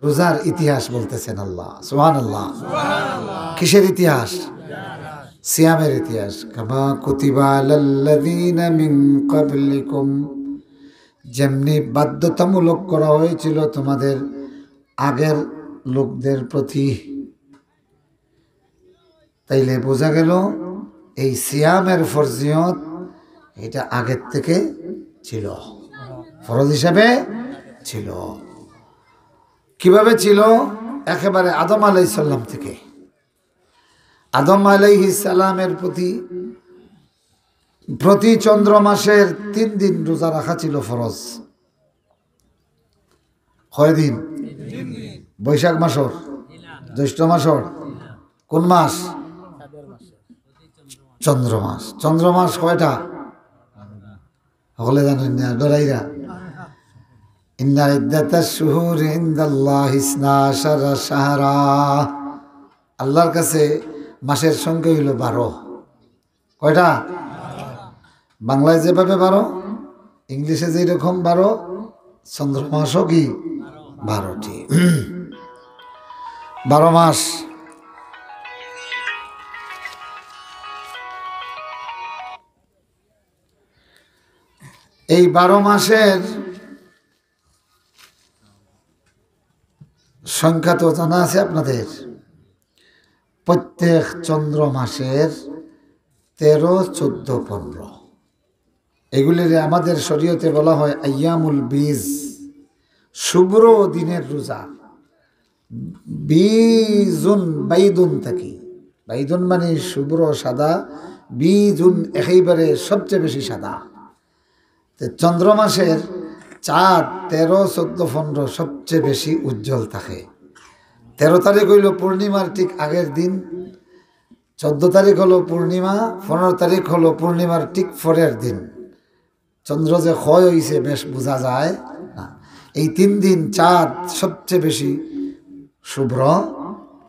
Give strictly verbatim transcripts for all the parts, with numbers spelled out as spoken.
রোজার ইতিহাস বলতেছেন আল্লাহ, সুবহানাল্লাহ। কিসের ইতিহাস? সিয়ামের ইতিহাস। কামা কুতিবা আলাল্লাযীনা মিন ক্বাবলিকুম, যেমনি বাধ্যতামূলক করা হয়েছিল তোমাদের আগের লোকদের প্রতি। তাইলে বোঝা গেল এই সিয়ামের ফরজিয়ত এটা আগের থেকে ছিল, ফরজ হিসাবে ছিল। কিভাবে ছিল? একেবারে আদম আলাইহিস সালাম থেকে। আদম আলাইহিস সালামের প্রতি প্রতি চন্দ্র মাসের তিন দিন রোজা রাখা ছিল ফরজ। কয় দিন? বৈশাখ মাসর, জ্যৈষ্ঠ মাসর, কোন মাস? চন্দ্র মাস। চন্দ্র মাস কয়টা? সকলে জানেন না, ডরাইরা। ইন্না ইদ্দাতাশ শুহুরি ইনদাল্লাহি ইসনা আশারা শাহরা। আল্লাহর কাছে মাসের সংখ্যা হইল বারো। কয়টা? বাংলায় যেভাবে বারো, ইংলিশে যেই রকম বারো, চন্দ্রমাসও কি? বারোটি। বারো মাস। এই বারো মাসের সংখ্যা তো জানা আছে আপনাদের। প্রত্যেক চন্দ্র মাসের তেরো, চোদ্দ, পনেরো, এগুলিরে আমাদের শরীয়তে বলা হয় আইয়ামুল বীজ, শুভ্র দিনের রোজা। বীজুন বাইদুন থাকি, বাইদুন মানে শুভ্র সাদা, বীজুন একেবারে সবচেয়ে বেশি সাদা। তে চন্দ্র মাসের চাঁদ তেরো, চোদ্দ, পনেরো সবচেয়ে বেশি উজ্জ্বল থাকে। তেরো তারিখ হইল পূর্ণিমার ঠিক আগের দিন, চোদ্দ তারিখ হলো পূর্ণিমা, পনেরো তারিখ হলো পূর্ণিমার ঠিক পরের দিন। চন্দ্র যে ক্ষয় হইছে বেশ বোঝা যায় না। এই তিন দিন চাঁদ সবচেয়ে বেশি শুভ্র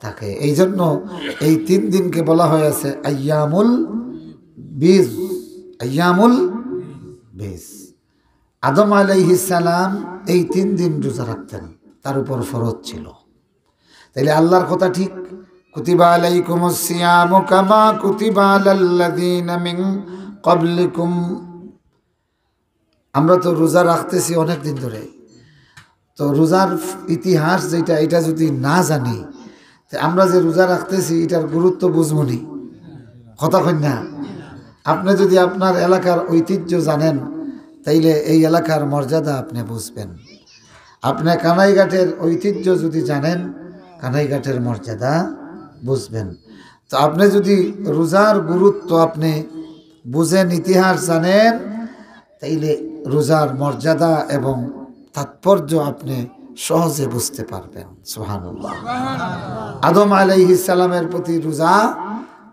থাকে, এই জন্য এই তিন দিনকে বলা হয়েছে আইয়ামুল বীজ। আইয়ামুল বীজ। আদম আলাইহিস সালাম এই তিন দিন রোজা রাখতেন, তার উপর ফরজ ছিল। তাইলে আল্লাহর কথা ঠিক, কুতিবা আলাইকুমুস সিয়ামু কামা কুতিবা আলাল্লাযীনা মিন ক্বাবলিকুম। আমরা তো রোজা রাখতেছি অনেক দিন ধরে, তো রোজার ইতিহাস যেটা, এটা যদি না জানি, তে আমরা যে রোজা রাখতেছি এটার গুরুত্ব বুঝবো নি? কথা কইন না। আপনি যদি আপনার এলাকার ঐতিহ্য জানেন, তাইলে এই এলাকার মর্যাদা আপনি বুঝবেন। আপনি কানাইঘাটের ঐতিহ্য যদি জানেন, কানাইঘাটের মর্যাদা বুঝবেন। তো আপনি যদি রোজার গুরুত্ব আপনি বুঝেন, ইতিহাস জানেন, তাইলে রোজার মর্যাদা এবং তাৎপর্য আপনি সহজে বুঝতে পারবেন। সুবহানাল্লাহ। আদম আলাইহিস সালামের প্রতি রোজা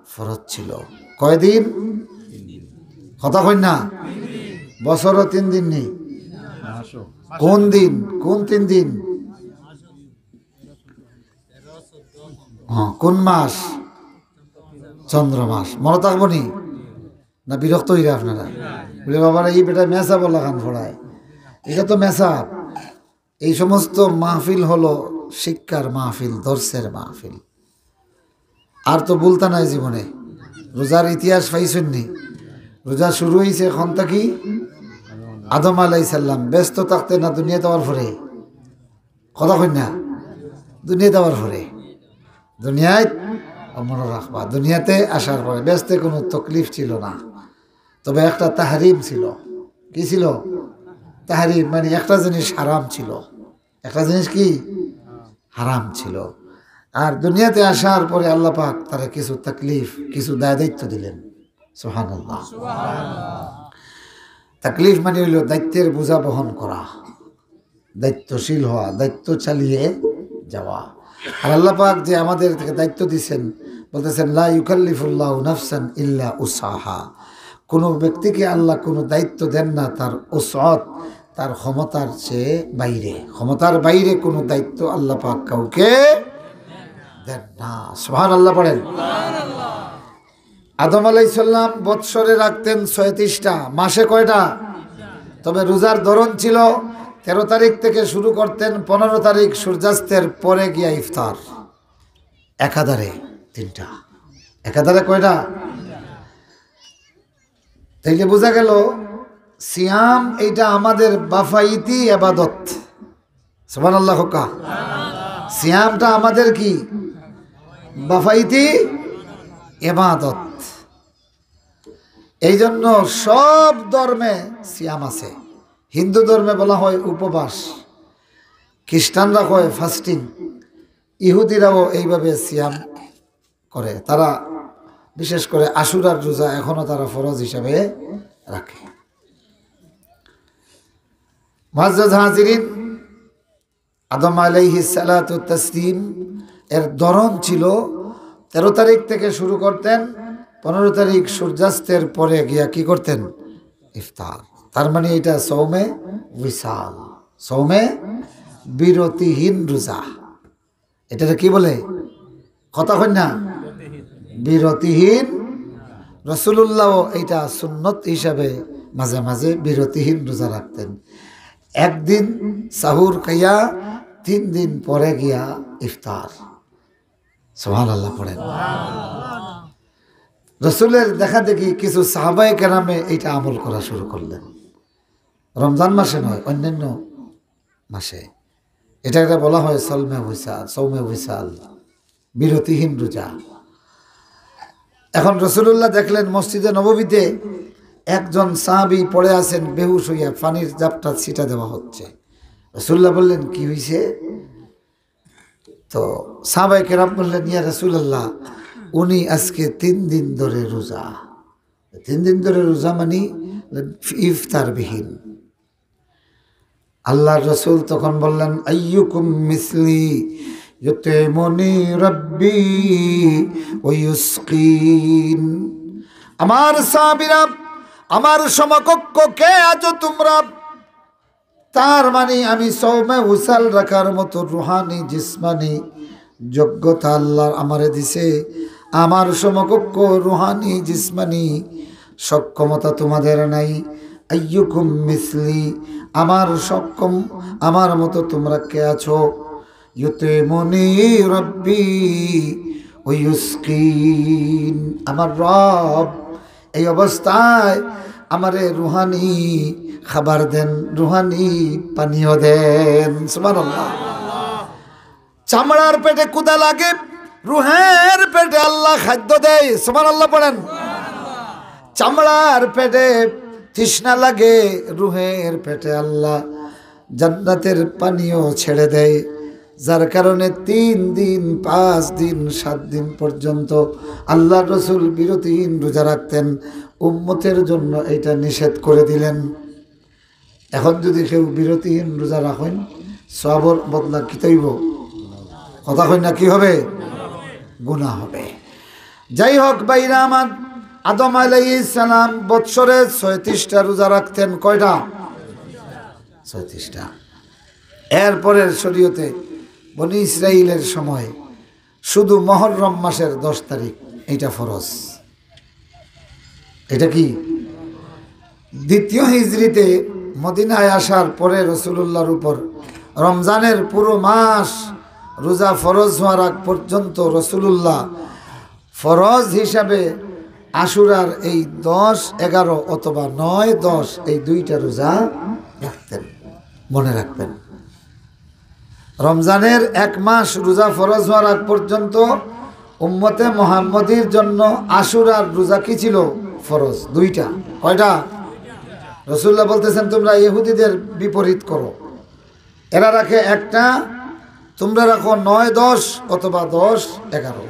ফরজ ছিল। কয়দিন? কথা কইন না। বছরও তিন দিন নি? কোন দিন? কোন তিন দিন? হ্যাঁ, কোন মাস? চন্দ্র মাস। মনে থাকবো নি? না বিরক্ত হইরা আপনারা? বলে, "বাবারা, এই বেটা মেসাব ওলা খান পড়ায়, এটা তো মেসাব।" এই সমস্ত মাহফিল হলো শিক্ষার মাহফিল, দর্শের মাহফিল। আর তো ভুলতা নাই জীবনে। রোজার ইতিহাস পাইছইন নি? রোজা শুরু হইছে এখন থাকি আদম আলাইহিস সালাম। ব্যস্ত থাকতে না দুনিয়াত আওয়ার পরে? কথা কইন না। দুনিয়াত আওয়ার পরে। দুনিয়াত, ও মনে রাখবা, দুনিয়াতে আসার পরে ব্যস্তে কোনো তকলিফ ছিল না, তবে একটা তাহরিম ছিল। কি ছিল? তাহরিম মানে একটা জিনিস হারাম ছিল। একটা জিনিস কি? হারাম ছিল। আর দুনিয়াতে আসার পরে আল্লাহ পাক তারে কিছু তাকলিফ, কিছু দায় দায়িত্ব দিলেন। সুবহানাল্লাহ। তাকলিফ মানে হইল দায়িত্বের বোঝা বহন করা, দায়িত্বশীল হওয়া, দায়িত্ব চালিয়ে যাওয়া। আর আল্লাহ পাক যে আমাদের থেকে দায়িত্ব দিছেন, বলতেছেন, "লা ইউকাল্লিফুল্লাহু নাফসান ইল্লা উসআহা।" কোনো ব্যক্তিকে আল্লাহ কোনো দায়িত্ব দেন না তার উসআত, তার ক্ষমতার চেয়ে বাইরে। ক্ষমতার বাইরে কোনো দায়িত্ব আল্লাহ পাক কাউকে দেন না। সুবহানাল্লাহ পড়েন। আদম আলাইহিস সালাম বৎসরে রাখতেন ছয়ত্রিশটা, মাসে কয়টা? তবে রোজার ধরন ছিল তেরো তারিখ থেকে শুরু করতেন, পনেরো তারিখ সূর্যাস্তের পরে গিয়া ইফতার। একাধারে তিনটা। একাধারে কয়টা? তাইলে বোঝা গেল, সিয়াম এইটা আমাদের বাফাইতি এবাদত। সুবহানাল্লাহ কউক্কা। সিয়ামটা আমাদের কি? বাফাইতি এবাদত। এই জন্য সব ধর্মে সিয়াম আছে। হিন্দু ধর্মে বলা হয় উপবাস, খ্রিস্টানরা হয় ফাস্টিং, ইহুদিরাও এইভাবে সিয়াম করে। তারা বিশেষ করে আশুরার রোজা এখনো তারা ফরজ হিসাবে রাখে। মুআজ্জাজ হাজিরিন, আদম আলাইহিস সালাতু তাসলিম এর ধরন ছিল, তেরো তারিখ থেকে শুরু করতেন, পনেরো তারিখ সূর্যাস্তের পরে গিয়া কি করতেন? ইফতার। তার মানে এটা সৌমে উইসাল, সৌমে বিরতিহীন রোজা। এটারে কি বলে? কথা কইন না? বিরতিহীন। রাসূলুল্লাহও এটা সুন্নত হিসাবে মাঝে মাঝে বিরতিহীন রোজা রাখতেন। একদিন সাহুর খাইয়া তিন দিন পরে গিয়া ইফতার। সুবহানাল্লাহ পড়েন। রসুলের দেখা দেখি কিছু সাহাবায়ে কেরামে এটা আমল করা শুরু করলেন। রমজান মাসে নয়, অন্যান্য মাসে। এটা একটা বলা হয় সলমে উইসাল, সৌমে উইসাল, বিরতিহীন রোজা। এখন রসুলুল্লাহ দেখলেন মসজিদে নববীতে একজন সাহাবী পড়ে আছেন বেহুশ হইয়া, পানির ঝাপটা ছিটা দেওয়া হচ্ছে। রসুল্লাহ বললেন, "কি হইছে?" তো সাহাবায়ে কেরাম বললেন, "ইয়া রাসূলুল্লাহ, উনি আজকে তিন দিন ধরে রোজা।" তিন দিন ধরে রোজা মানে ইফতার বিহীন। আল্লাহর রসুল তখন বললেন, "আইয়ুকুম মিসলি ইউতিমুনি রাব্বি ওয়া ইউসকিন।" আমার সাহাবীরা, আমার সমকক্ষ কে আছো তোমরা? তার মানে আমি সৌমে উসাল রাখার মতো রুহানি, জিসমানি যোগ্যতা আল্লাহ আমারে দিছে। আমার সমকক্ষ রুহানি, জিসমানি সক্ষমতা তোমাদের নাই। আইয়ুকুম মিসলি, আমার সক্ষম, আমার মতো তোমরা কে আছো? ইউতিমুনি রাব্বি ওয়া ইউসকিন। আমার রব এই অবস্থায় আমারে রুহানি খাবার দেন, রুহানি পানীয় দেন। সুবহানাল্লাহ। চামড়ার পেটে ক্ষুধা লাগে, রুহের পেটে আল্লাহ খাদ্য দেয়। সুবহানাল্লাহ পড়েন। চামড়ার পেটে তৃষ্ণা লাগে, রুহের পেটে আল্লাহ জান্নাতের পানীয় ছেড়ে দেয়, যার কারণে তিন দিন, পাঁচ দিন, সাত দিন পর্যন্ত আল্লাহর রসুল বিরতিহীন রোজা রাখতেন, উম্মতের জন্য এটা নিষেধ করে দিলেন। এখন যদি কেউ বিরতিহীন রোজা রাখেন, সওয়াবর বদলা কিতা অইবো? কথা কইন না, কি হবে? গুনাহ হবে। যাই হোক ভাইরা আমার, আদম আলাইহিস সালাম বৎসরে ছয়ত্রিশটা রোজা রাখতেন। কয়টা? ছয়ত্রিশটা। এরপরের শরীয়তে বনি ইসরাইলের সময় শুধু মহররম মাসের দশ তারিখ, এইটা ফরজ। এটা কি? দ্বিতীয় হিজরিতে মদিনায় আসার পরে রসুলুল্লাহর উপর রমজানের পুরো মাস রোজা ফরজ হওয়ার আগ পর্যন্ত রসুলুল্লাহ ফরজ হিসাবে আশুরার এই দশ, এগারো অথবা নয়, দশ, এই দুইটা রোজা রাখতেন। মনে রাখবেন, রমজানের এক মাস রোজা ফরজ হওয়ার আগ পর্যন্ত উম্মতে মোহাম্মদীর জন্য আশুরার রোজা কি ছিল? ফরজ। দুইটা। কয়টা? রসুল্লাহ বলতেছেন, "তোমরা ইহুদিদের বিপরীত করো, এরা রাখে একটা, তোমরা রাখো নয়, দশ অথবা দশ, এগারো।"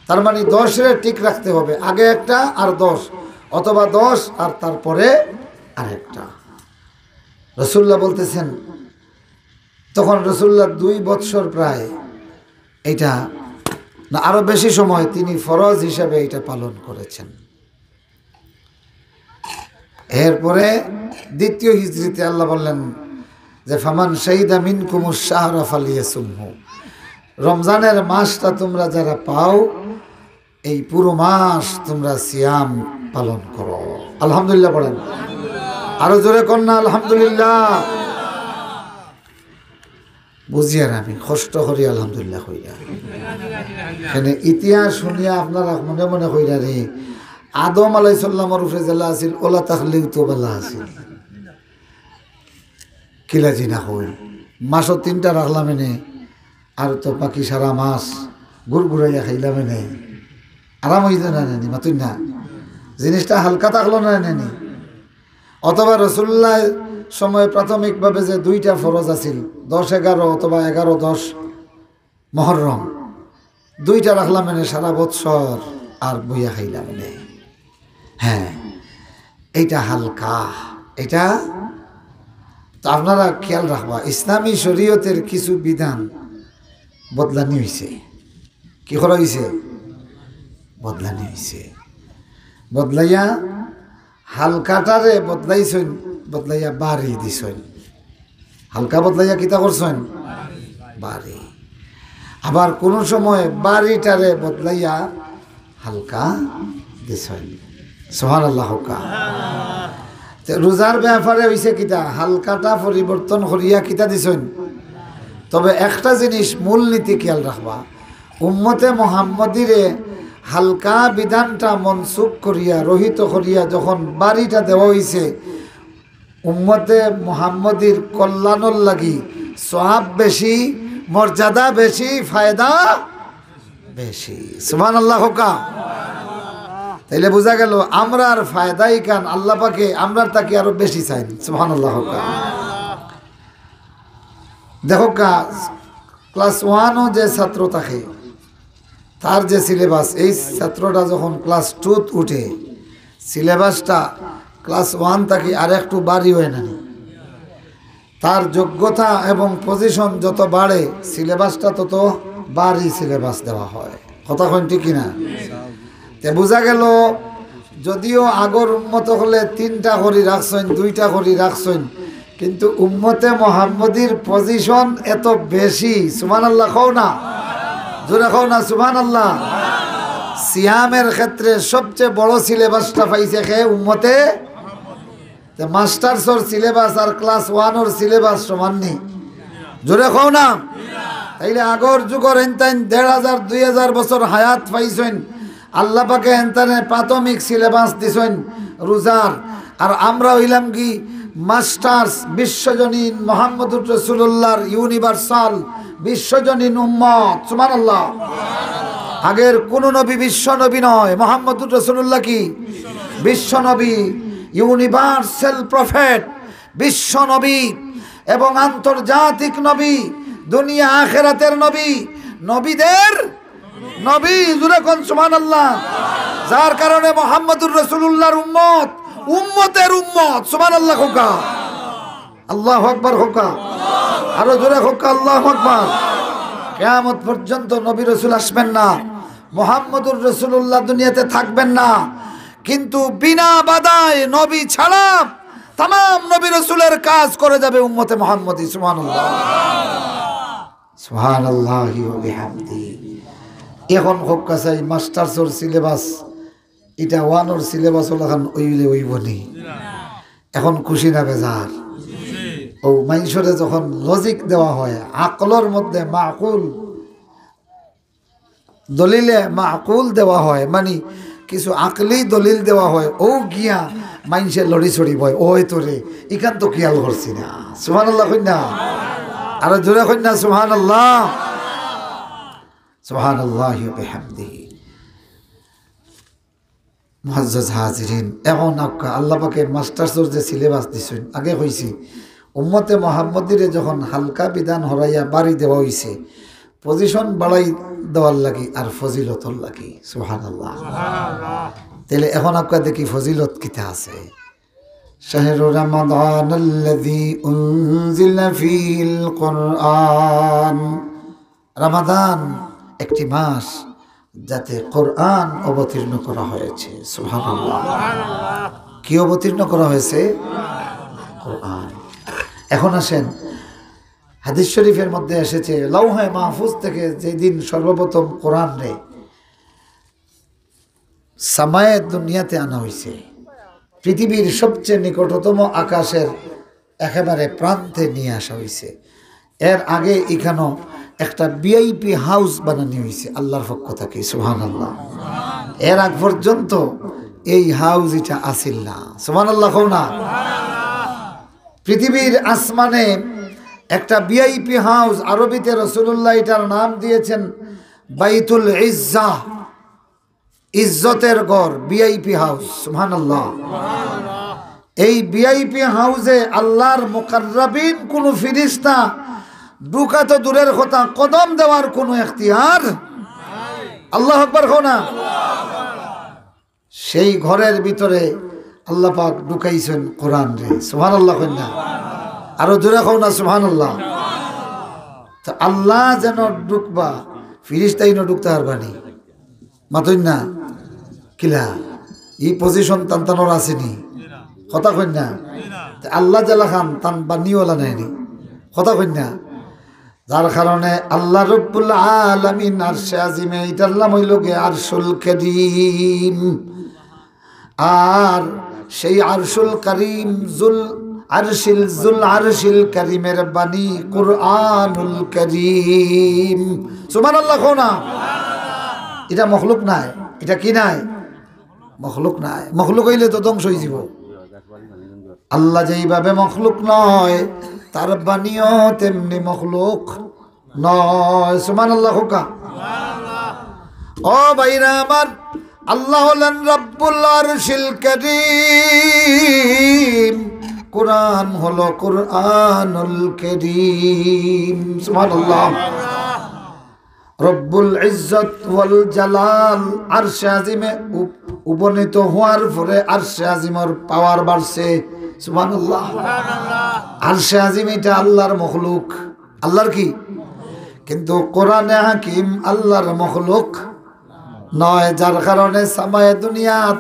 তার মানে দশরে ঠিক রাখতে হবে, আগে একটা আর দশ, অথবা দশ আর তারপরে আরেকটা। রসুল্লাহ বলতেছেন, তখন রসুল্লাহ দুই বৎসর প্রায় এটা, না, আরো বেশি সময় তিনি ফরজ হিসাবে এটা পালন করেছেন। এরপরে দ্বিতীয় হিজরিতে আল্লাহ বললেন যে, "ফামান শাহিদা মিনকুমুশ শাহরা ফালিয়াসুমহু।" রমজানের মাসটা তোমরা যারা পাও, এই পুরো মাস তোমরা সিয়াম পালন করো। আলহামদুলিল্লাহ পড়েন। আরো জোরে কন না, আলহামদুলিল্লাহ। বুঝিয়ার আমি কষ্ট করি আলহামদুলিল্লাহ কইরা। কেনে ইতিহাস শুনিয়া আপনারা মনে মনে কইরা রে, আদম আলাইহিস সালামর উপরে যেলা আছিল, ওলা থাকলেও তো বালা আছিল। কিলা জি না কই, মাসও তিনটা রাখলাম এনে, আর তো বাকি সারা মাস গুড়গুড়াইয়া খাইলাম এনে। আরাম অইতো না নানি, মাতুন না? জিনিসটা হালকা থাকলো না নানি? অথবা রসুলুল্লাহ সময় প্রাথমিকভাবে যে দুইটা ফরজ আছিল, দশ এগারো অথবা এগারো দশ মহরম, দুইটা রাখলাম এনে সারা বৎসর, আর বইয়া খাইলাম এনে। হ্যাঁ, এইটা হালকা, এটা তো আপনারা খেয়াল রাখবা, ইসলামী শরীয়তের কিছু বিধান বদলানি হইছে। কি করা হইছে? বদলানি হইছে। বদলাইয়া হালকাটারে বদলাইছইন, বদলাইয়া বাড়ি দিছইন। হালকা বদলাইয়া কিতা করছইন? বাড়ি। আবার কোনো সময় বাড়িটারে বদলাইয়া হালকা দিছইন। সুবহানাল্লাহ কউক্কা। তে রোজার ব্যাপারে হইছে কিতা? হালকাটা পরিবর্তন করিয়া কিতা দিছইন? তবে একটা জিনিস মূল নীতি খেয়াল রাখবা, উম্মতে মোহাম্মদীরে হালকা বিধানটা মনসুখ করিয়া, রহিত করিয়া যখন বাড়িটা দেওয়া হইছে, উম্মতে মোহাম্মদীর কল্যাণর লাগি সওয়াব বেশি, মর্যাদা বেশি, ফায়দা বেশি। সুবহানাল্লাহ কউক্কা। তাইলে বুঝা গেল, আমরার ফায়দা ইখান আল্লাহ পাকে আমরার থাকি আরো বেশি চাইন। সুবহানাল্লাহ কউক্কা। দেখউক্কা, ক্লাস ওয়ানও যে ছাত্র থাকে, তার যে সিলেবাস, এই ছাত্রটা যখন ক্লাস টুত উঠে, সিলেবাসটা ক্লাস ওয়ান থাকি আর একটু বাড়ি হয় না নি? তার যোগ্যতা এবং পজিশন যত বাড়ে, সিলেবাসটা তত বাড়ি সিলেবাস দেওয়া হয়। কথা কইন ঠিক কিনা? তে বুঝা গেল, যদিও আগর উম্মত হকলে তিনটা করি রাখছইন, দুইটা করি রাখছইন, কিন্তু উম্মতে মোহাম্মদীর পজিশন এত বেশি। সুবহানাল্লাহ কও না, জোরে কও না সুবহানাল্লাহ। সিয়ামের ক্ষেত্রে সবচেয়ে বড় সিলেবাসটা পাইছে কে? উম্মতে। তে মাস্টার্সর সিলেবাস আর ক্লাস ওয়ানর সিলেবাস সমান নি? জোরে কও না। তাইলে আগর যুগর এনতাইন দেড় হাজার, দুই হাজার বছর হায়াত পাইছইন, আল্লাহ পাকে এনতানে প্রাথমিক সিলেবাস দিছইন রোজার, আর আমরা হইলাম কি মাস্টার্স, বিশ্বজনীন মোহাম্মদুর রসুলুল্লাহর ইউনিভার্সাল, বিশ্বজনীন উম্মত। সুবহানাল্লাহ। আগের কোন নবী বিশ্ব নবী নয়, মোহাম্মদুর রসুলুল্লাহ কি বিশ্ব নবী, ইউনিভার্সাল প্রফেট, বিশ্ব নবী এবং আন্তর্জাতিক নবী, দুনিয়া আখেরাতের নবী, নবীদের নবী। জোরে কন সুবহানাল্লাহ। যার কারণে মোহাম্মদুর রসুলুল্লাহর উম্মত, উম্মতের উম্মত। সুবহানাল্লাহ কউক্কা। আল্লাহু আকবার কউক্কা। আরো জোরে কউক্কা, আল্লাহু আকবার। কিয়ামত পর্যন্ত নবী রসুল আসবেন না, মোহাম্মদুর রসুলুল্লাহ দুনিয়াতে থাকবেন না, কিন্তু বিনা বাধায় নবী ছাড়া তামাম নবী রসুলের কাজ করে যাবে উম্মতে মোহাম্মদী। সুবহানাল্লাহ, সুবহানাল্লাহি ওয়া বিহামদিহি। এখন কউক্কা চাই মাস্টার্সর সিলেবাস, ইটা ওয়ানর সিলেবাস অলাখান অইলে অইবো নি? এখন খুশি না বেজার? ও মাইনষরে যখন লজিক দেওয়া হয়, আকলর মধ্যে মাকুল, দলিলে মাকুল দেওয়া হয়, মানে কিছু আকলি দলিল দেওয়া হয়, ও গিয়া মাইনষে লড়ি চড়ি বয়, "ওই তো রে, ইখান তো খিয়াল করছি না।" সুবহানাল্লাহ কইন না, আরো জোরে কইন না, সুবহানাল্লাহ। সুবহানাল্লাহি ওয়া বিহামদিহি। মুআজ্জাজ হাজিরিন, এখন আক্কা আল্লাহ পাকে মাস্টার্সর যে সিলেবাস দিছইন, আগে কইছি, উম্মতে মোহাম্মদীরে যখন হালকা বিধান হরাইয়া বাড়ি দেওয়া হইছে, পজিশন বাড়াই দেওয়ার লাগি আর ফজিলতর লাগি। সুবহানাল্লাহ। তাইলে এখন আক্কা দেখি ফজিলত কিতা আছে। শাহরু রমাদানাল্লাযী উনজিলা ফীহিল কুরআন। রমাদান একটি মাস, যাতে কোরআন অবতীর্ণ করা হয়েছে। সুবহানাল্লাহ। কি অবতীর্ণ করা হয়েছে? কোরআন। এখন আসেন, হাদিস শরীফের মধ্যে এসেছে, লৌহে মাহফুজ থেকে যেদিন সর্বপ্রথম কোরআনরে সামায়ে দুনিয়াতে আনা হইছে, পৃথিবীর সবচেয়ে নিকটতম আকাশের একেবারে প্রান্তে নিয়ে আসা হইছে, এর আগে এখানো একটা ভিআইপি হাউস বানানি হইছে আল্লাহর পক্ষ থাকি, সুবহানাল্লাহ। এর আগ পর্যন্ত এই হাউস ইটা আছিল না, সুবহানাল্লাহ কও না। পৃথিবীর আসমানে একটা ভিআইপি হাউস, আরবিতে রাসূলুল্লাহ ইটার নাম দিয়েছেন বাইতুল ইজ্জা, ইজ্জতের ঘর, ভিআইপি হাউস, সুবহানাল্লাহ। এই ভিআইপি হাউসে আল্লাহর মুকাররাবিন কুনু ফিরিস্তা ঢুকা তো দূরের কথা, কদম দেওয়ার কুনু এখতিয়ার। আল্লাহু আকবার কও না। সেই ঘরের ভিতরে আল্লাহ পাক ঢুকাইছেন কোরআনরে, সুবহানাল্লাহ কইন না। আরো জোরে কও না সুবহানাল্লাহ। তো আল্লাহ যেন ঢুকবা, ফিরিস্তাইন ঢুকতা পারবা নি? মাতইন না। কিলা? ই পজিশন তান তানর আছে নি? কথা কইন না। তে আল্লাহ যেলাখান, তান বানিওয়ালা নায় নি? কথা কইন না। যার কারণে আল্লাহ রব্বুল আলামিন আরশে আজিমে, ইটার নাম অইলো গি আরশুল করিম। আর সেই আরশুল করিম, জুল আরশিল, জুল আরশিল করিমের বাণী কুরআনুল করিম। সুবহানাল্লাহ কও না। ইটা মখলুক নায়, ইটা কি নায়? মখলুক নায়। মখলুক অইলে তো ধ্বংস অইযিবো। আল্লাহ যেইভাবে মখলুক নয়, তার বাণীও তেমনি মখলুক নয়। সুবহানাল্লাহ কউক্কা। ও ভাইরা আমার, আল্লাহ হলেন রব্বুল আরশিল করিম, কোরআন হলো কোরআনুল করিম। সুবহানাল্লাহ। রব্বুল ইজ্জত ওয়াল জালাল আরশে আজিমে উপ-, উপনীত হওয়ার পরে আরশে আজিমর পাওয়ার বাড়ছে। সুবহানাল্লাহ। আরশে আজিম ইটা আল্লাহর মখলুক। আল্লাহর কি? কিন্তু কোরআনে হাকিম আল্লাহর মখলুক নয়, যার কারণে সামায়ে দুনিয়াত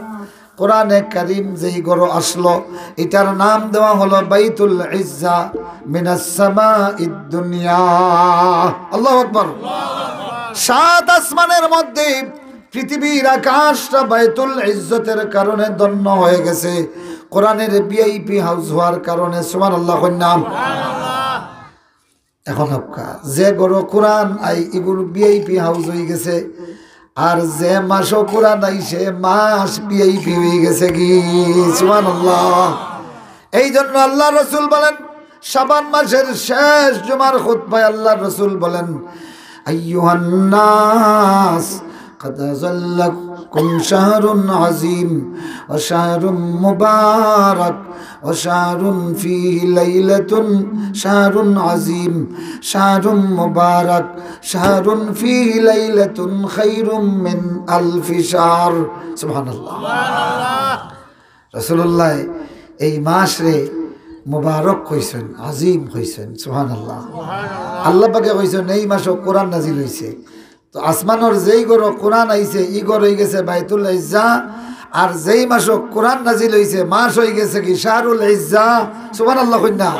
কোরআনে কারীম যেই ঘরো আসলো, ইটার নাম দেওয়া হলো বাইতুল ইজ্জা মিনাস সামাইদ দুনিয়া। আল্লাহু আকবার। সাত আসমানের মধ্যে পৃথিবীর আকাশটা বাইতুল ইজ্জতের কারণে ধন্য হয়ে গেছে, কোরআনের ভিআইপি হাউস হওয়ার কারণে। সুবহানাল্লাহ কইন না। এখন হক্কা, যে ঘরো কোরআন আই, ইগুর ভিআইপি হাউস হয়ে গেছে, আর যে মাসো কোরআন আইছে, মাস ভিআইপি হয়ে গেছে গি। সুবহানাল্লাহ। এই জন্য আল্লাহ রসুল বলেন, শাবান মাসের শেষ জুমার খুতবায় আল্লাহ রসুল বলেন, আইয়ুহান নাস, قد أظلكم شهر عظيم وشهر مبارك وشهر فيه ليلة، شهر عظيم، شهر مبارك، شهر فيه ليلة خير من ألف شهر। সুবহানাল্লাহ। রাসূলুল্লাহ এই মাসরে মুবারক কইছেন, আজিম কইছেন। সুবহানাল্লাহ। আল্লাহ পাকে কইছেন, এই মাসো কোরআন নাজিল হইছে। তো আসমানর যেই ঘরো কোরআন আইছে, ই ঘর হয়ে গেছে বাইতুল ইজ্জা। আর যেই মাসো কোরআন নাজিল হইছে, মাস হয়ে গেছে কি? শাহরুল ইজ্জা। সুবহানাল্লাহ কইন না।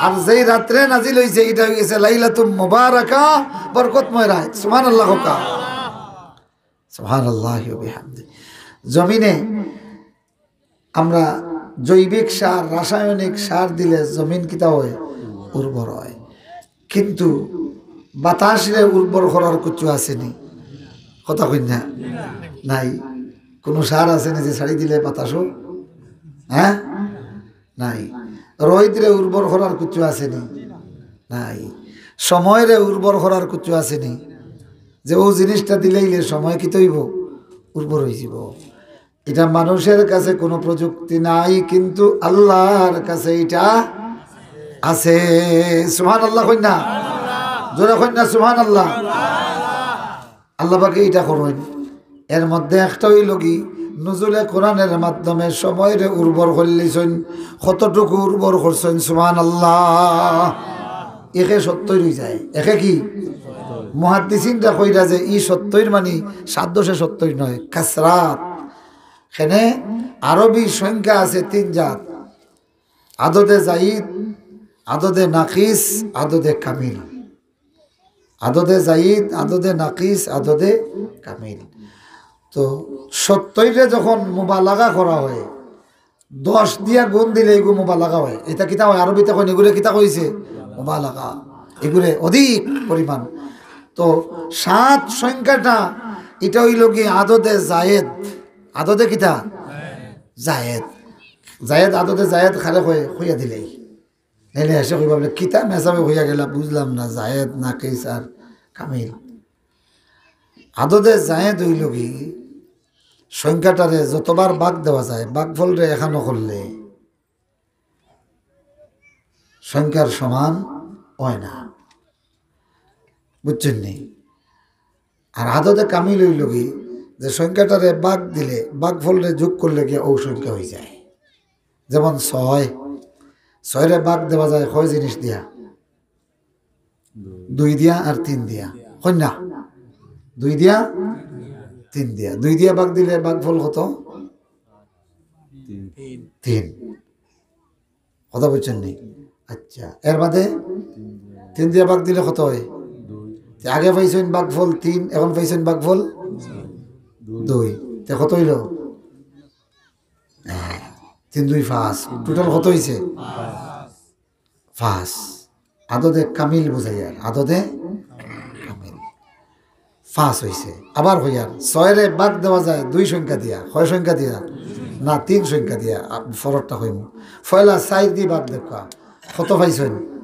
আর যেই রাত্রে নাজিল হইছে, ইটা হয়ে গেছে লাইলাতুম মুবারাকা, বরকতময় রাত। সুবহানাল্লাহ কউক্কা। সুবহানাল্লাহি ওয়া বিহামদি। জমিনে আমরা জৈবিক সার, রাসায়নিক সার দিলে জমিন কিতা হয়? উর্বর হয়। কিন্তু বাতাসরে উর্বর করার কিচ্ছু আছে নি? কথা কইন না। নাই। কোনো সার আছে নি যে ছাড়ি দিলে বাতাসও? হ্যাঁ, নাই। রইদরে উর্বর করার কিচ্ছু আছে নি? নাই। সময়রে উর্বর করার কিচ্ছু আছে নি? যে ও জিনিসটা দিলেইলে সময় কিতা হইব? উর্বর হয়ে যাব। এটা মানুষের কাছে কোনো প্রযুক্তি নাই, কিন্তু আল্লাহর কাছে এটা আছে। সুবহানাল্লাহ কইন না, জোরে কইন না সুবহানাল্লাহ। আল্লাহ পাকে এটা করইন। এর মধ্যে একটা হইল কি, নুজুলে কোরআনের মাধ্যমে সময়রে উর্বর করলিছইন। কতটুকু উর্বর করছইন? সুবহানাল্লাহ। একে সত্তর হয়ে যায়। একে কি? মুহাদ্দিসিনরা কইরা যে ই সত্তর মানে সাত দশে সত্তর নয়, কাসরাত। এখানে আরবি সংখ্যা আছে তিন জাত: আদদে জাইদ, আদদে নাকিস, আদদে কামিল। আদদে জাইদ, আদদে নাকিস, আদদে কামিল। তো সত্তইরে যখন মুবালাগা করা হয়, দশ দিয়া গুণ দিলে এগু মুবালাগা হয়। এটা কিতা হয়? আরবিতে কইন, এগুরে কিতা কইছে? মুবালাগা। এগুরে অধিক পরিমাণ। তো সাত সংখ্যাটা, ইটা অইলো গি আদদে জায়েদ। আদদে কিতা? জায়েদ। জায়েদ, আদদে জায়েদ কারে কয়, কইয়া দিলেই। নাইলে হেষে কইবা বুলে, "কিতা মেসাবে কইয়া গেলা, বুঝলাম না, জায়েদ, নাকিস আর কামিল।" আদদে জায়েদ অইলো গি সংখ্যাটারে যতবার ভাগ দেওয়া যায়, ভাগফলরে এখানো করলে সংখ্যার সমান অয় না, বুঝছইন নি? আর আদদে কামিল অইলো গি যে সংখ্যাটারে ভাগ দিলে, ভাগফলরে যোগ করলে গিয়া অউ সংখ্যা অইযায়। যেমন ছয়, ছয়রে ভাগ দেওয়া যায় কয় জিনিস দিয়া? দুই দিয়া আর তিন দিয়া। কইন না? দুই দিয়া, তিন দিয়া। দুই দিয়া ভাগ দিলে ভাগফল কত? তিন। কথা বুঝছইন নি? আচ্ছা, এর বাদে তিন দিয়া ভাগ দিলে কত অয়? তে আগে পাইছইন ভাগফল তিন, এখন পাইছইন ভাগফল দুই। তে কত অইলো? হ্যাঁ, তিন দুই পাঁচ। টোটাল কত অইছে? পাঁচ। আদদে কামিল বুঝাইয়ার, আদদে কামিল। পাঁচ অইছে। আবার কইয়ার, ছয়রে ভাগ দেওয়া যায় দুই সংখ্যা দিয়া। কয় সংখ্যা দিয়া? না, তিন সংখ্যা দিয়া। আ, ফরকটা কইমু। পয়লা চাইর দি ভাগ দেউক্কা। কত পাইছইন?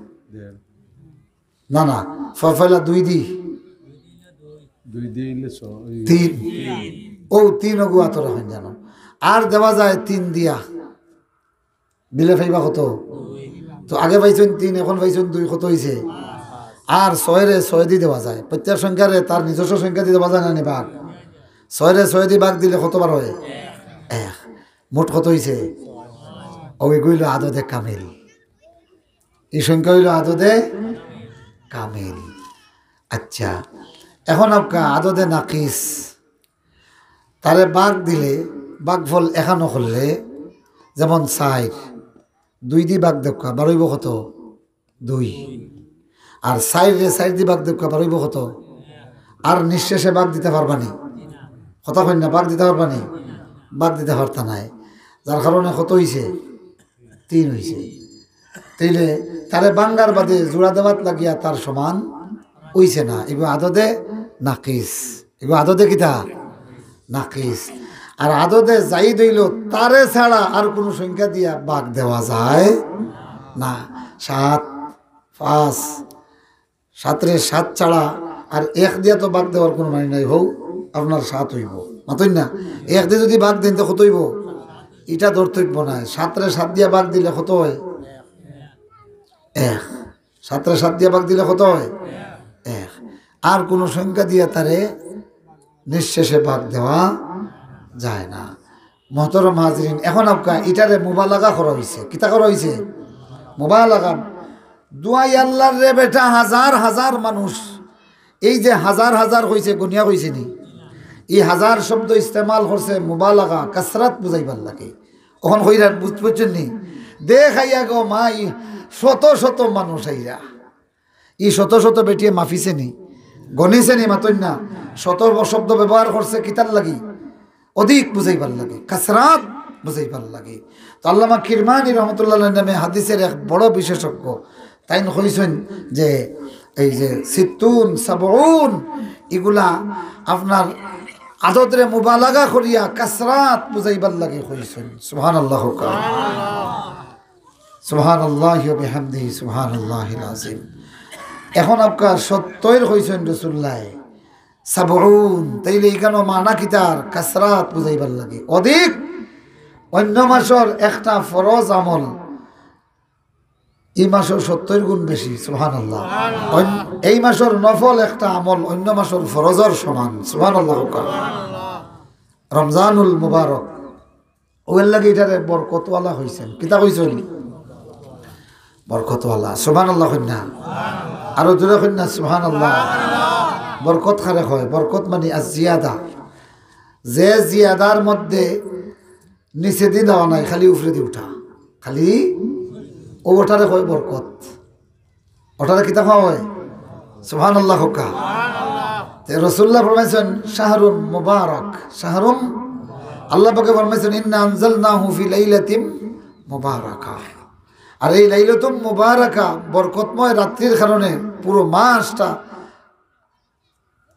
না, না, প-, পয়লা দুই দি। দুই দি অইলে ছয়। তিন। অউ তিন অগু আতর অখন জানো। আর দেওয়া যায় তিন দিয়া। দিলে পাইবা কত? তো আগে পাইছইন তিন, এখন পাইছইন দুই, কত অইছে? আর ছয়রে ছয় দি দেওয়া যায়। প্রত্যেক সংখ্যারে তার নিজস্ব সংখ্যা দি দেওয়া যায় না নি ভাগ? ছয়রে ছয় দি ভাগ দিলে কতবার অয়? এক। মোট কত অইছে? অউ এগু অইলো আদদে কামিল। ই সংখ্যা অইলো আদদে কামিল। আচ্ছা, এখন আউক্কা আদদে নাকিস। তারে ভাগ দিলে, ভাগফল এখানো করলে, যেমন চাইর, দুই দি ভাগ দেউক্কা, বার অইবো কত? দুই। আর চাইররে চাইর দি ভাগ দেউক্কা, বার অইবো কত? আর নিঃশেষে ভাগ দিতা পারবা নি? কথা কইন না, ভাগ দিতা পারবা নি? ভাগ দিতা পারতা নায়। যার কারণে কত অইছে? তিন অইছে। তাইলে তারে ভাঙ্গার বাদে জোড়া দেওয়াত লাগিয়া তার সমান অইছে না। এগু আদদে নাকিস। এগু আদদে কিতা? নাকিস। আর আদদে জাইদ অইলো তারে ছাড়া আর কুনু সংখ্যা দিয়া ভাগ দেওয়া যায় না। সাত, পাঁচ, সাতরে সাত ছাড়া আর এক দিয়া তো ভাগ দেওয়ার কুনু মানি নাই, হউ আপনার সাত অইবো। মাতইন না? এক দি যুদি ভাগ দেইন তো কত অইবো? ইটা ধরতে অইবো না। সাতরে সাত দিয়া ভাগ দিলে কত অয়? এক। সাতরে সাত দিয়া ভাগ দিলে কত অয়? এক। আর কুনু সংখ্যা দিয়া তারে নিঃশেষে ভাগ দেওয়া যায় না। মোহতরম হাজিরিন, এখন আউক্কা ইটারে মুবালাগা করা অইছে। কিতা করা অইছে? মুবালাগা। দুয়াই আল্লার রে বেটা, হাজার হাজার মানুষ। এই যে হাজার হাজার কইছে, গনিয়া কইছে নি? ই হাজার শব্দ ইস্তেমাল করছে মুবালাগা, কাসরাত বুঝাইবার লাগি। অখন কইরা বুঝ-, বুঝছইন নি? দেখ আইয়া গো মাই, শত শত মানুষ আইরা। ই শত শত বেটিয়ে মাপিছে নি, গনিছে নি, মাতইন না। শত শব্দ ব্যবহার করছে কিতার লাগি? অধিক বুঝাইবার লাগি, কাসরাত বুঝাইবার লাগি। তো আল্লামা কিরমানি রহমতুল্লাহ আলাইহির নামে হাদিসের এক বড় বিশেষজ্ঞ, তাইন কইছইন যে এই যে সিত্তুন, সাবউন, ইগুলা আপনার আদদরে মুবালাগা করিয়া কাসরাত বুঝাইবার লাগি কইছইন। সুবহানাল্লাহ কউক্কা। সুবহানাল্লাহি ওয়া বিহামদিহি, সুবহানাল্লাহিল আযীম। এখন আউক্কা সত্তইর কইছইন রাসুলুল্লায়, সাবউন, তাইলে ইখানো মানা কিতার? কাসরাত বুঝাইবার লাগি। অধিক, অইন্য মাসর একটা ফরজ আমল, ই মাসর সত্তইর গুণ বেশি, সুবহানাল্লাহ। অইন-, এই মাসর নফল একটা আমল অইন্য মাসর ফরজর সমান, সুবহানাল্লাহ কউক্কা। রমজানুল মুবারক। অউ এর লাগি ইটারে বরকতওয়ালা কইছইন। কিতা কইছইন? বরকতওয়ালা। সুবহানাল্লাহ কইন না? আরো জোরে কইন না, সুবহানাল্লাহ। বরকত কারে কয়? বরকত মানি আজ জিয়াদা। যে জিয়াদার মধ্যে নিচেদি যাওয়া নাই, খালি উপরেদি উঠা। খালি অউ ওটারে কয় বরকত। ওটারে কিতা কওয়া অয়? সুবহানাল্লাহ কউক্কা। তে রাসুলুল্লায় ফরমাইছইন, "শাহরুন মুবারক।" শাহরুন, আল্লাহ পাকে ফরমাইছইন, "ইন্না আনজালনাহু ফি লাইলাতিম মুবারাকা।" আর এই লাইলাতুল মুবারাকা, বরকতময় রাত্রির কারণে পুরো মাসটা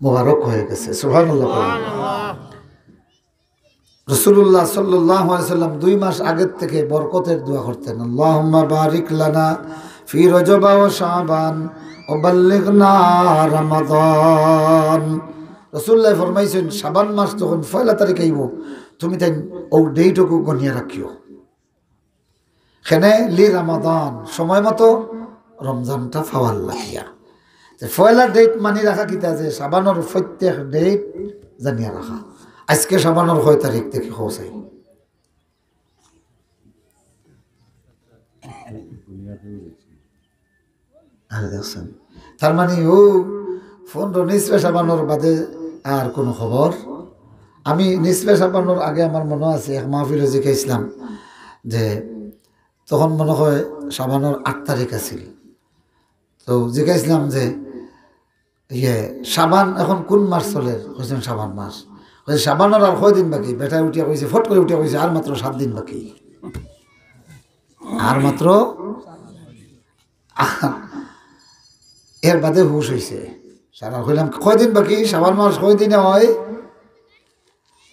মোবারক হয়ে গেছে। সুবহানাল্লাহ। রাসূলুল্লাহ সাল্লাল্লাহু আলাইহি ওয়াসাল্লাম দুই মাস আগের থেকে বরকতের দোয়া করতেন, "আল্লাহুম্মা বারিক লানা ফি রজবা ওয়া শাবান ওয়া বাল্লিগনা রমাদান।" রাসূলুল্লাহ ফরমাইছেন, "শাবান মাস যখন পয়লা তারিখ আইব, তুমি তাই ও ডেটটুকু গনিয়া রাখিও।" কেনে? লি রমাদান, সময় মতো রমজানটা পাওয়ার লাগিয়া। তে পয়লা ডেট মানি রাখা কিতা? যে শাবানর প্রত্যেক ডেট জানিয়া রাখা। আজকে শাবানর কয় তারিখ দেখি কও চাই? আর দেখছেন, তার মানে ও পনেরো নিসফে শাবানর বাদে আর কোনো খবর। আমি নিসফে শাবানর আগে আমার মনো আছে এক মাহফিলো জিকাইছিলাম যে তখন মনো হয় শাবানর আট তারিখ আছিল। তো জিকাইছিলাম যে, "ইয়ে, শাবান এখন কোন মাস চলের?" কইছেন, "শাবান মাস।" কইছে, "শাবানর আর কয়দিন বাকি?" বেটায় উঠিয়া কইছে, ফট করি উঠিয়া কইছে, "আর মাত্র সাত দিন বাকি, আর মাত্র।" এর বাদে হুশ অইছে। সারা কইলাম, "কয়দিন বাকি? শাবান মাস কয়দিনে হয়?"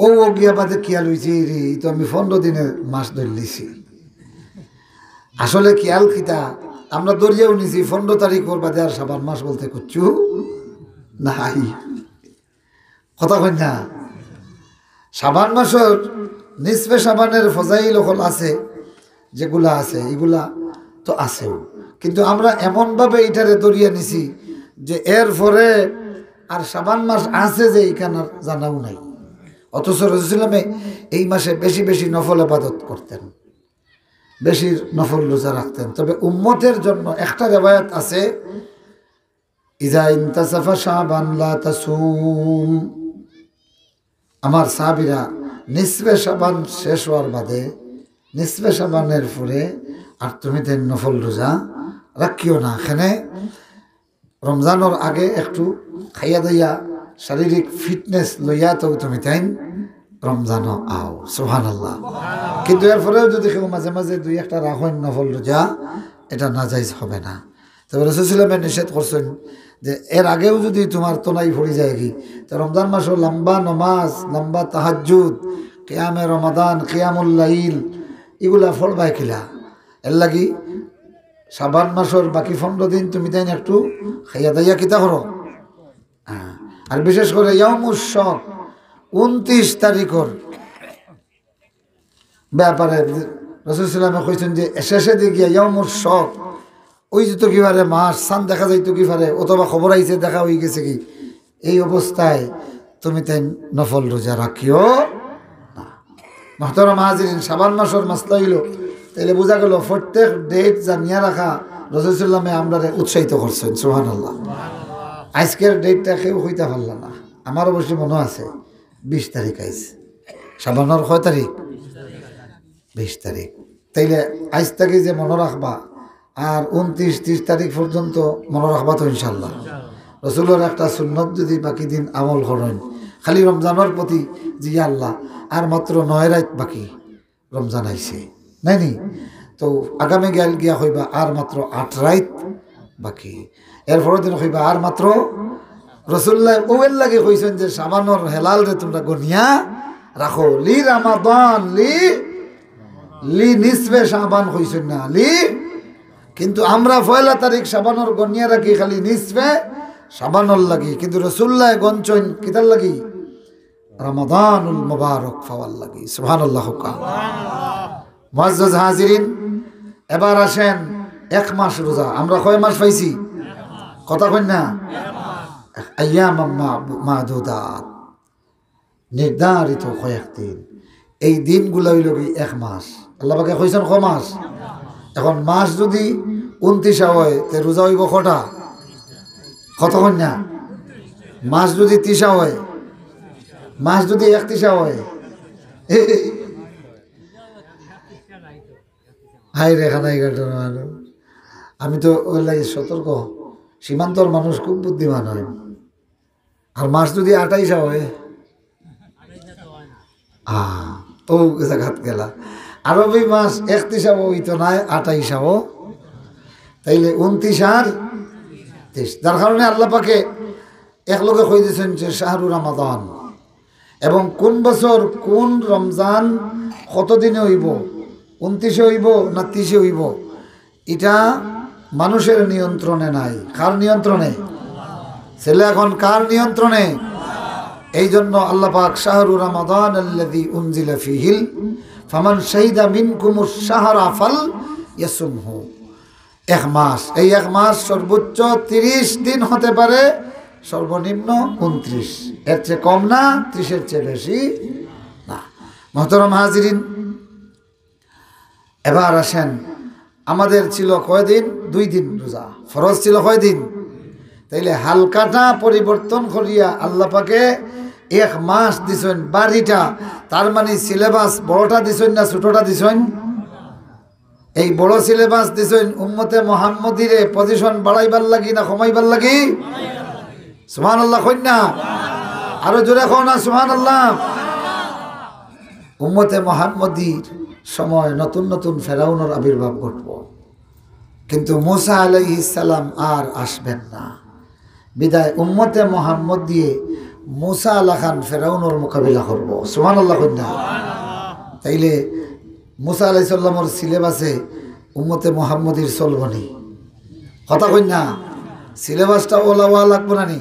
ও, ও গিয়া বাদে খিয়াল অইছে, "রে, ই তো আমি পনেরো দিনের মাস ধরলিছি।" আসলে খিয়াল কিতা, আমরা ধরিয়াও নিছি পনেরো তারিখর বাদে আর শাবান মাস বলতে কিচ্ছু নাই। কথা কই না? শাবান মাসর নিসফে শাবানের ফজাইল অকল আছে, যেগুলা আছে, ইগুলা তো আছেও, কিন্তু আমরা এমনভাবে ইটারে ধরিয়া নিছি যে এর পরে আর শাবান মাস আছে যে ইখান আর জানাও নাই। অথচ রাসূলুল্লাহ এই মাসে বেশি বেশি নফল ইবাদত করতেন, বেশি নফল রোজা রাখতেন। তবে উম্মতের জন্য একটা রেওয়ায়াত আছে, "ইজা ইনতাসাফা শাবান লা তাসুম।" আমার সাহাবীরা নিসফে শাবান শেষ হওয়ার বাদে, নিসফে শাবানের পরে আর তুমি তাইন নফল রোজা রাখিও না। কেনে? রমজানর আগে একটু খাইয়া দাইয়া শারীরিক ফিটনেস লইয়া তো তুমি তাইন রমজানো আও। সুবহানাল্লাহ। কিন্তু এরপরেও যদি কেউ মাঝে মাঝে দুই একটা রাখইন নফল রোজা, এটা নাজাইজ হবে না। তবে রাসূলুল্লাহ নিষেধ করছেন যে এর আগেও যদি তোমার তনাই পড়ি যায় কি, তো রমজান মাসো লম্বা নমাজ, লম্বা তাহাজ্জুদ, কিয়ামে রমাদান, কিয়ামুল লাইল, ইগুলা পড়বায় কিলা? এর লাগি শাবান মাসর বাকি পনেরো দিন তুমি তাইন একটু খাইয়া দাইয়া কিতা করো? হ্যাঁ। আর বিশেষ করে ইয়াউমুশ শক, ঊনত্রিশ তারিখর ব্যাপারে রাসূলুল্লাহ কইছেন যে শেষে দিকে ইয়াউমুশ শক, ওই যে তো কি পারে মাস, চান দেখা যাইতো কি পারে, অথবা খবর আইছে দেখা হয়ে গেছে কি, এই অবস্থায় তুমি তাইন নফল রোজা রাখিও না। মুহতারাম হাজিরিন, শাবান মাসর মাসলা অইলো, তাইলে বুঝা গেল প্রত্যেক ডেট জানিয়া রাখা রাসূলুল্লাহ আমরারে উৎসাহিত করছেন। সুবহানাল্লাহ। আজকের ডেটটা কেউ কইতা পারলা না, আমার অবশ্য মনো আছে, বিশ তারিখ আইজ। শাবানর কয় তারিখ? বিশ তারিখ। তাইলে আইজ থাকি যে মনো রাখবা, আর ঊনত্রিশ, ত্রিশ তারিখ পর্যন্ত মনো রাখবা তো ইনশাআল্লাহ। রসুলর একটা সুন্নত যদি বাকি দিন আমল করইন, খালি রমজানর প্রতি, যে ইয়া আল্লাহ, আর মাত্র নয় রাইত বাকি, রমজান আইছে, নাইনি? তো আগামী গাইল গিয়া কইবা, আর মাত্র আট রাইত বাকি। এরপরের দিন কইবা, আর মাত্র, রসুল্লাহ ওয়ের লাগি কইছেন যে শাবানর হেলালরে তোমরা গনিয়া রাখো। লি রমাদান, লি, লি নিসফে শাবান কইছেন না, লি। কিন্তু আমরা পয়লা তারিখ শাবানর গনিয়া রাখি খালি নিসফে শাবানর লাগি, কিন্তু রসুল্লাহ গনছইন কিতার লাগি? রমাদানুল মুবারক পাওয়ার লাগি। সুবহানাল্লাহ কউক্কা। মুআজ্জাজ হাজিরিন, এবার আসেন এক মাস রোজা। আমরা কয় মাস পাইছি? কথা কইন না? আইয়াম মা-, মাদুদাত, নির্ধারিত কয়েক দিন। এই দিনগুলা অইলো কি এক মাস। আল্লাহ পাকে কইছেন ক মাস? এখন মাস যদি ঊনত্রিশা হয়, তে রোজা অইবো কটা? কথা কইন না? মাস যদি ত্রিশা হয়, মাস যদি একত্রিশা হয়, হায় রে, খানাই কাটার মানুষ। আমি তো ওর লাগি সতর্ক। সীমান্তর মানুষ খুব বুদ্ধিমান হয়। আর মাস যদি আটাইশা হয়, আহ, ও জাগাত গেলা। আরবি মাস একত্রিশাও অইতো নায়, আটাইশাও তাইলে ঊনত্রিশ আর ত্রিশ, যার কারণে আল্লাহ পাকে একলগে কই দিছইন যে শাহরু রমাদান, এবং কোন বছর কোন রমজান কত দিনে অইবো, ঊনত্রিশে অইবো না ত্রিশে অইবো, ইটা মানুষের নিয়ন্ত্রণে নাই। কার নিয়ন্ত্রণে? ছেলে এখন কার নিয়ন্ত্রণে? এই জন্য আল্লাহ পাক শাহরু রমাদান আল্লাযী উনজিলা ফীহিল, ফামান শাহিদা মিনকুমুশ শাহরা ফাল ইয়াসুমহু। এক মাস, এই এক মাস সর্বোচ্চ ত্রিশ দিন হতে পারে, সর্বনিম্ন ঊনত্রিশ, এর চেয়ে কম না, ত্রিশের চেয়ে বেশি না। মহতরম হাজিরিন, এবার আসেন, আমাদের ছিল কয়দিন? দুই দিন রোজা। ফরজ ছিল কয়দিন? তাইলে হালকাটা পরিবর্তন করিয়া আল্লাহ পাকে এক মাস দিছইন, বাড়িটা, তার মানে সিলেবাস বড়টা দিছইন না ছোটটা দিছইন? এই বড় সিলেবাস দিছইন উম্মতে মোহাম্মদীরে পজিশন বাড়াইবার লাগি না কমাইবার লাগি? সুবহানাল্লাহ কইন না, আরো জোরে কও না সুবহানাল্লাহ। উম্মতে মোহাম্মদীর সময় নতুন নতুন ফেরাউনর আবির্ভাব ঘটবো, কিন্তু মুসা আলাইহিস সালাম আর আসবেন না। বিদায় উম্মতে মোহাম্মদীয়ে মুসা লাখান ফেরাউনর মোকাবিলা করবো। সুবহানাল্লাহ কইন না। তাইলে মুসা আলাইহিস সালামর সিলেবাসে উম্মতে মোহাম্মদীর চলবো নি? কথা কইন না, সিলেবাসটা অলা অওয়া লাগবো না নি?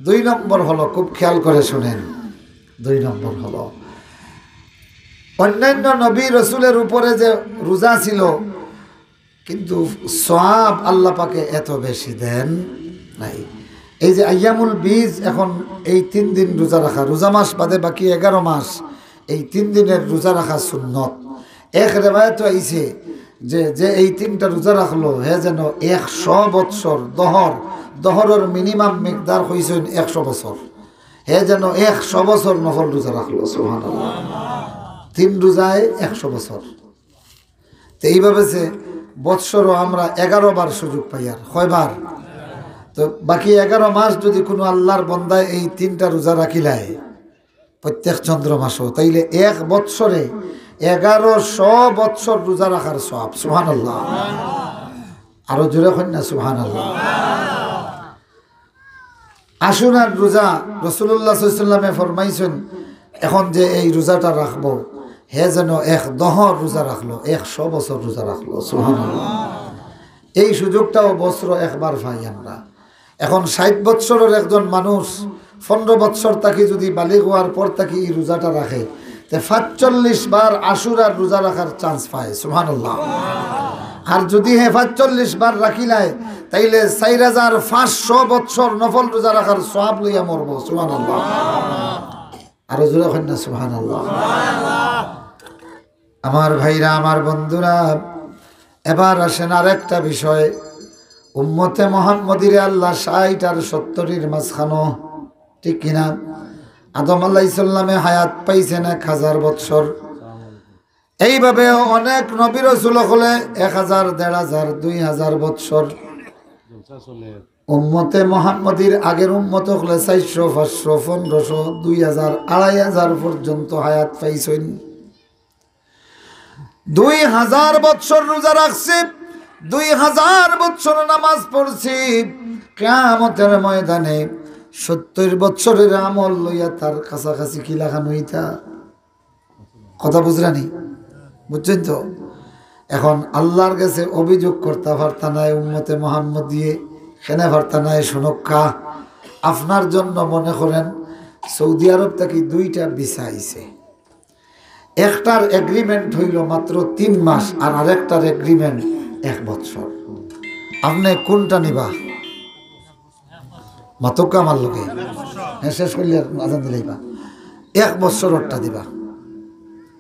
দুই নম্বর হলো, খুব খেয়াল করে শুনেন, দুই নম্বর হলো, অন্যান্য নবী রসুলের উপরে যে রোজা ছিল, কিন্তু সওয়াব আল্লাহ পাকে এত বেশি দেন নাই। এই যে আইয়ামুল বীজ, এখন এই তিন দিন রোজা রাখা, রোজা মাস বাদে বাকি এগারো মাস এই তিন দিনের রোজা রাখা সুন্নত। এক রেওয়ায়েত আইছে যে, যে এই তিনটা রোজা রাখলো, হে যেন একশো বৎসর দহর, দহরর মিনিমাম মিকদার কইছইন একশো বছর, হে যেন একশো বছর নফল রোজা রাখলো। সুবহানাল্লাহ। তিন রোজায় একশো বছর। তো এইভাবে যে বৎসরও আমরা এগারো বার সুযোগ পাইয়ার। কয়বার? তো বাকি এগারো মাস যদি কোনো আল্লাহর বন্দায় এই তিনটা রোজা রাখিলায়, প্রত্যেক চন্দ্র মাসও, তাইলে এক বৎসরে এগারোশো বৎসর রোজা রাখার সওয়াব। সুবহানাল্লাহ। আরো জোরে কইন না সুবহানাল্লাহ। আশুরার রোজা, রাসূলুল্লাহ সাল্লাল্লাহু আলাইহি ওয়াসাল্লামে ফরমাইছইন, এখন যে এই রোজাটা রাখবো, হে যেন এক দহর রোজা রাখলো, একশো বছর রোজা রাখলো। সুবহানাল্লাহ। এই সুযোগটাও বছরো একবার পাই আমরা। এখন ষাইট বৎসরর একজন মানুষ পনরো বৎসর থাকি যদি বালিগ অওয়ার পর থাকি এই রোজাটা রাখে, তে পাঁচচল্লিশ বার আশুরার রোজা রাখার চান্স পায়। সুবহানাল্লাহ। আর যদি হে পাঁচচল্লিশ বার রাখিলায়, তাইলে চাইর হাজার পাঁচশো বৎসর নফল রোজা রাখার সওয়াব লইয়া মরবো। সুবহানাল্লাহ। আরো জোরে কইন না সুবহানাল্লাহ। আমার ভাইরা, আমার বন্ধুরা, এবার আসেন আরেকটা বিষয়। উম্মতে মোহাম্মদীরে আল্লাহ ষাইট আর সত্তরির মাঝখানো, ঠিক কিনা? আদম আলাইহিস সালামে হায়াত পাইছেন এক হাজার বৎসর। এইভাবে অনেক নবী রসুল অকলে এক হাজার, দেড় হাজার, দুই হাজার বৎসর। উম্মতে মোহাম্মদীর আগের উম্মত অকলে চাইরশো, পাঁচশো, পনরোশো, দুই হাজার, আড়াই হাজার পর্যন্ত হায়াত পাইছইন। দুই হাজার বৎসর রোজা রাখছি, দুই হাজার বৎসর নামাজ পড়ছি, কিয়ামতের ময়দানে সত্তর বৎসরের আমল লইয়া তার কাছাকাছি কিলাখান অইতা? কথা বুঝরানি? বুঝছইন তো? এখন আল্লাহর গেছে অভিযোগ করতা পারতা নায় উম্মতে মোহাম্মদীয়ে, কেনে পারতা নায়? শুনউক্কা। আপনার জন্য মনে করেন সৌদি আরব থাকি দুইটা ভিসা আইছে, একটার এগ্রিমেন্ট অইলো মাত্র তিন মাস আর আরেকটার এগ্রিমেন্ট এক বছর। আপনে কোনটা নিবা? মাতউক্কা আমার লগে। হ্যাঁ, শেষ করিলে আজান দিলাইবা। এক বছররটা দিবা,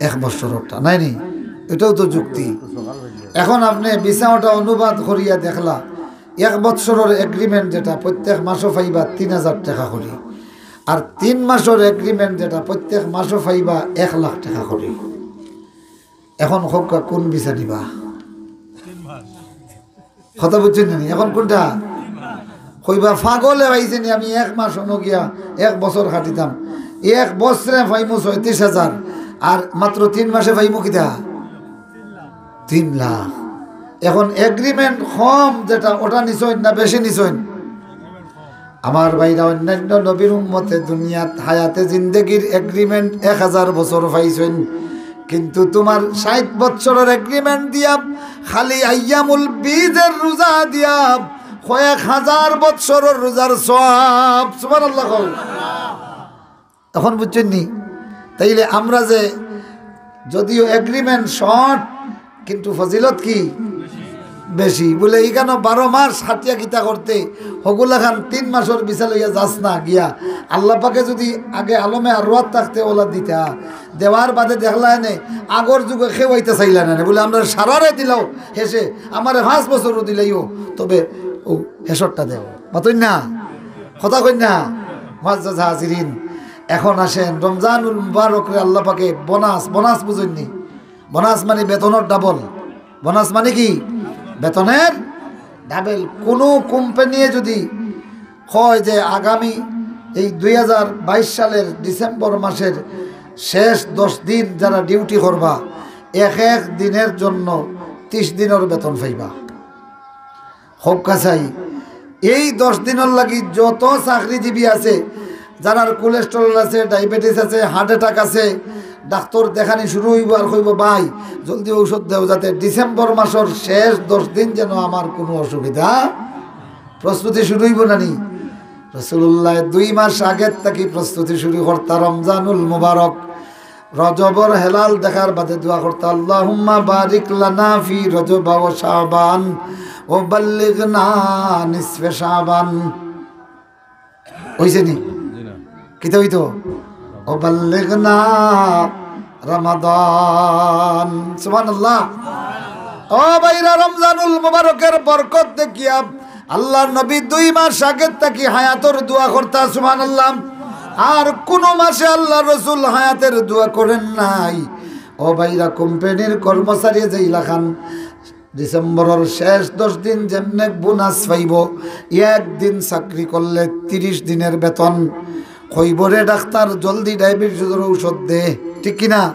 এক বছররটা, নায় নি? এটাও তো যুক্তি। এখন আপনে ভিসা ওটা অনুবাদ করিয়া দেখলা, এক বছরর এগ্রিমেন্ট যেটা, প্রত্যেক মাসও পাইবা তিন হাজার টেকা করি, আর তিন মাসর এগ্রিমেন্ট যেটা, প্রত্যেক মাসও পাইবা এক লাখ টেকা করি। এখন কউক্কা কোন ভিসা নিবা? কথা বুঝছইন নি? এখন কোনটা? কইবা, "পাগলে পাইছে নি, আমি এক মাস অনো গিয়া এক বছর খাটিতাম, এক বছরে পাইমু ছয়ত্রিশ হাজার, আর মাত্র তিন মাসে পাইমু কিতা? তিন লাখ।" এখন এগ্রিমেন্ট কম যেটা, ওটা নিছইন না বেশি নিছইন? আমার ভাইরা, অন্যান্য নবীর উম্মতে দুনিয়াত হায়াতে জিন্দেগির এগ্রিমেন্ট এক হাজার বছর পাইছইন, কিন্তু তুমার ষাইট বৎসরর এগ্রিমেন্ট দিয়া, খালি আইয়ামুল বীজের রোজা দিয়া কয়েক হাজার বৎসরর রোজার সওয়াব। সুবহানাল্লাহ কও। এখন বুঝছইন নি? তাইলে আমরা যে যদিও এগ্রিমেন্ট শর্ট, কিন্তু ফজিলত কি বেশি। বুলে, ইখানো বারো মাস হাটিয়া কিতা করতে, হগুলাখান তিন মাসর ভিসা লইয়া যাস না গিয়া। আল্লাহ পাকে যুদি আগে আলমে আরওয়াত থাকতে ওলা দিতা, দেওয়ার বাদে দেখলায় নে, আগর যুগে কেউ আইতা চাইলা না নে। বুলে, আমরা সারারে দিলাও হেষে, আমারে পাঁচ বছরও দিলাইও, তবে ও হেষরটা দেও। মাতইন না? কথা কইন না? মুআজ্জাজ হাজিরিন, এখন আসেন, রমজানুল মুবারকরে আল্লাহ পাকে বোনাস, বোনাস বুঝইন নি? বোনাস মানে বেতনর ডাবল। বোনাস মানে কি? বেতনের ডাবল। কোনো কোম্পানিয়ে যুদি কয় যে আগামী এই দুই হাজার বাইশ সালের ডিসেম্বর মাসের শেষ দশ দিন যারা ডিউটি করবা, এক এক দিনের জন্য তিশ দিনর বেতন পাইবা। হক্কা চাই। এই দশ দিনর লাগি যত চাকরিজীবী আছে, যারার কোলেস্টেরল আছে, ডায়াবেটিস আছে, হার্ট অ্যাটাক আছে, ডাক্তার দেখানি শুরু অইবো আর কইবো, "ভাই, জলদি ঔষধ দেও, যাতে ডিসেম্বর মাসর শেষ দশ দিন যেন আমার কোনো অসুবিধা।" প্রস্তুতি শুরু অইবো না নি? রাসূলুল্লাহ দুই মাস আগের থাকি প্রস্তুতি শুরু করতা, রমজানুল মুবারক। রজবর হেলাল দেখার বাদে দোয়া করতা, "আল্লাহুম্মা বারিক লানা ফি রজব ওয়া শাবান ওয়া বাল্লিগনা নিসফে শাবান।" অইছে নি? কিতা অইতো? "ওয়া বাল্লিগনা রমাদান।" সুবহানাল্লাহ। ও ভাইরা, রমজানুল মুবারকের বরকত দেখিয়া আল্লাহর নবী দুই মাস আগের থাকি হায়াতর দোয়া করতা, সুবহানাল্লাহ। আর কোন মাসে আল্লাহর রসুল হায়াতের দোয়া করেন নাই। ও ভাইরা, কোম্পানির কর্মচারী যেইলাখান ডিসেম্বরর শেষ দশ দিন যেমনে বোনাস পাইবো, একদিন চাকরি করলে তিরিশ দিনের বেতন। কইবো, "রে ডাক্তার, জলদি ডায়াবেটিসর ঔষধ দে", ঠিক কি না?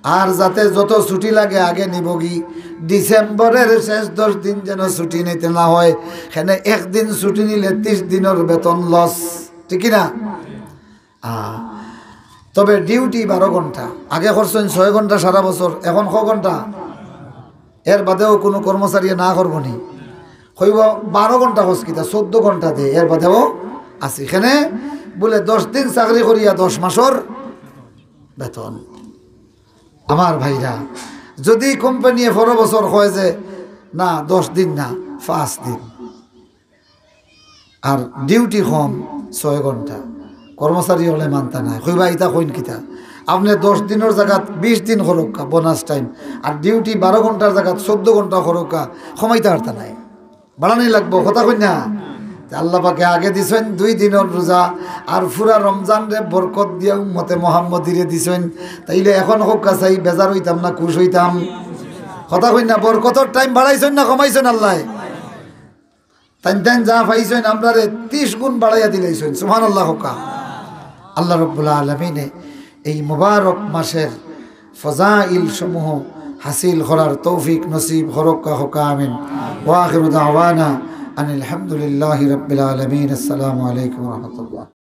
আর যাতে যত ছুটি লাগে আগে নিবগি, ডিসেম্বরের শেষ দশ দিন যেন ছুটি নিতে না হয়। এখানে একদিন ছুটি নিলে তিশ দিনর বেতন লস, ঠিক কি না? আ, তবে ডিউটি বারো ঘন্টা, আগে করছইন ছয় ঘন্টা সারা বছর, এখন ক ঘন্টা? এর বাদেও কোনো কর্মচারী না করবো নি, কইবো, "বারো ঘন্টা করছ কিতা, চৌদ্দ ঘন্টা দে, এর বাদেও আছি।" এখানে বুলে দশ দিন চাকরি করিয়া দশ মাসর বেতন। আমার ভাইরা, যদি কোম্পানিয়ে পরো বছর কয় যে, "না, দশ দিন না, পাঁচ দিন, আর ডিউটি কম, ছয় ঘন্টা", কর্মচারী অকলে মানতা নায়, কইবা, "ইতা কইন কিতা? আপনে দশ দিনর জাগাত বিশ দিন করউক্কা, বোনাস টাইম, আর ডিউটি বারো ঘন্টার জাগাত চৌদ্দ ঘন্টা করউক্কা, কমাইতা পারতা নায়, বাড়ানি লাগবো", কথা কইন না? তে আল্লাহ পাকে আগে দিছইন দুই দিনর রোজা, আর পুরা রমজানরে বরকত দিয়া উম্মতে মোহাম্মদীরে দিছইন। তাইলে এখন কউক্কা চাই, বেজার অইতাম না খুশ অইতাম? কথা কইন না, বরকতর টাইম বাড়াইছইন না কমাইছইন আল্লায়? তাইন তাইন যা পাইছইন, আমরারে তিশ গুণ বাড়াইয়া দিলাইছইন। সুবহানাল্লাহ কউক্কা। আল্লাহ রাব্বুল আলামিনে এই মুবারক মাসের ফজাইল সমূহ হাসিল করার তৌফিক নসিব করউক্কা, কউক্কা আমিন। ওয়া আখিরু দাওয়ানা আনিল হামদুলিল্লাহি রাব্বিল আলামিন। আসসালামু আলাইকুম ওয়া রাহমাতুল্লাহ।